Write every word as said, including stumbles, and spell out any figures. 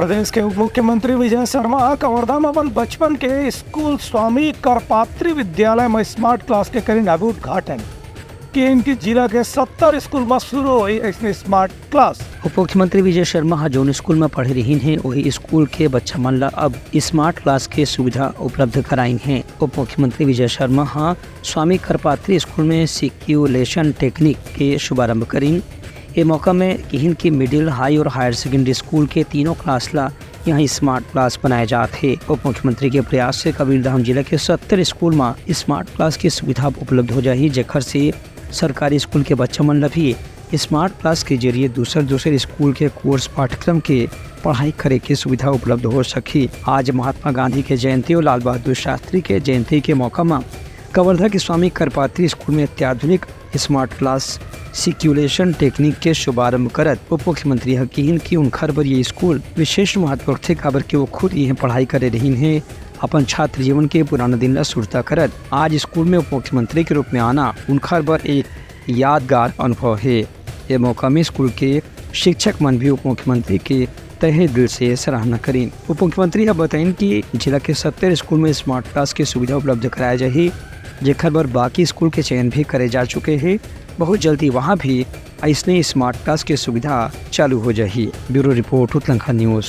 प्रदेश के उप मुख्यमंत्री विजय शर्मा ह कवर्धा म अपन बचपन के स्कूल स्वामी करपात्री विद्यालय म स्मार्ट क्लास के करिन अभी उद्घाटन। किहिन कि जिला के सत्तर स्कूल म शुरू होही अइसने स्मार्ट क्लास। उप मुख्यमंत्री विजय शर्मा ह जोन स्कूल म पढ़े रिहिन हे, वही स्कूल के बच्चा मन ल अब स्मार्ट क्लास के सुविधा उपलब्ध कराइन हे। उप मुख्यमंत्री विजय शर्मा ह स्वामी करपात्री स्कूल में सिक्यूलेशन टेक्निक के शुभारंभ करिन। ए मौका में किहिन कि मिडिल, हाई और हायर सेकेंडरी स्कूल के तीनों क्लास ला यहाँ स्मार्ट क्लास बनाए जात हे। उप मुख्यमंत्री के प्रयास से कबीरधाम जिला के सत्तर स्कूल म स्मार्ट क्लास की सुविधा उपलब्ध हो जाही, जेखर से सरकारी स्कूल के बच्चा मन ल भी स्मार्ट क्लास के जरिए दूसर दूसर स्कूल के कोर्स पाठ्यक्रम के पढ़ाई करे के सुविधा उपलब्ध हो सकही। आज महात्मा गांधी के जयंती और लाल बहादुर शास्त्री के जयंती के मौका म कवर्धा के स्वामी करपात्री स्कूल में अत्याधुनिक स्मार्ट क्लास सिक्यूलेशन टेक्निक के शुभारंभ करत उप मुख्यमंत्री ह किहिन कि उनखर बर ये स्कूल विशेष महत्व रखथे, काबर कि वो खुद इहें पढ़ाई करे रहिन हे। अपन छात्र जीवन के पुराना दिन ला सुरता करत आज स्कूल में उप मुख्यमंत्री के रूप में आना उनखर बर एक यादगार अनुभव हे। ये मौका में स्कूल के शिक्षक मन भी उप मुख्यमंत्री के तहे दिल से सराहना करिन। उप मुख्यमंत्री ह बताइन कि जिला के सत्तर स्कूल में स्मार्ट क्लास के सुविधा उपलब्ध कराए जाही, जेखर बर बाकी स्कूल के चयन भी करे जा चुके हे। बहुत जल्दी वहां भी अइसने स्मार्ट क्लास के सुविधा चालू हो जाही। Bureau report, Utlankha news.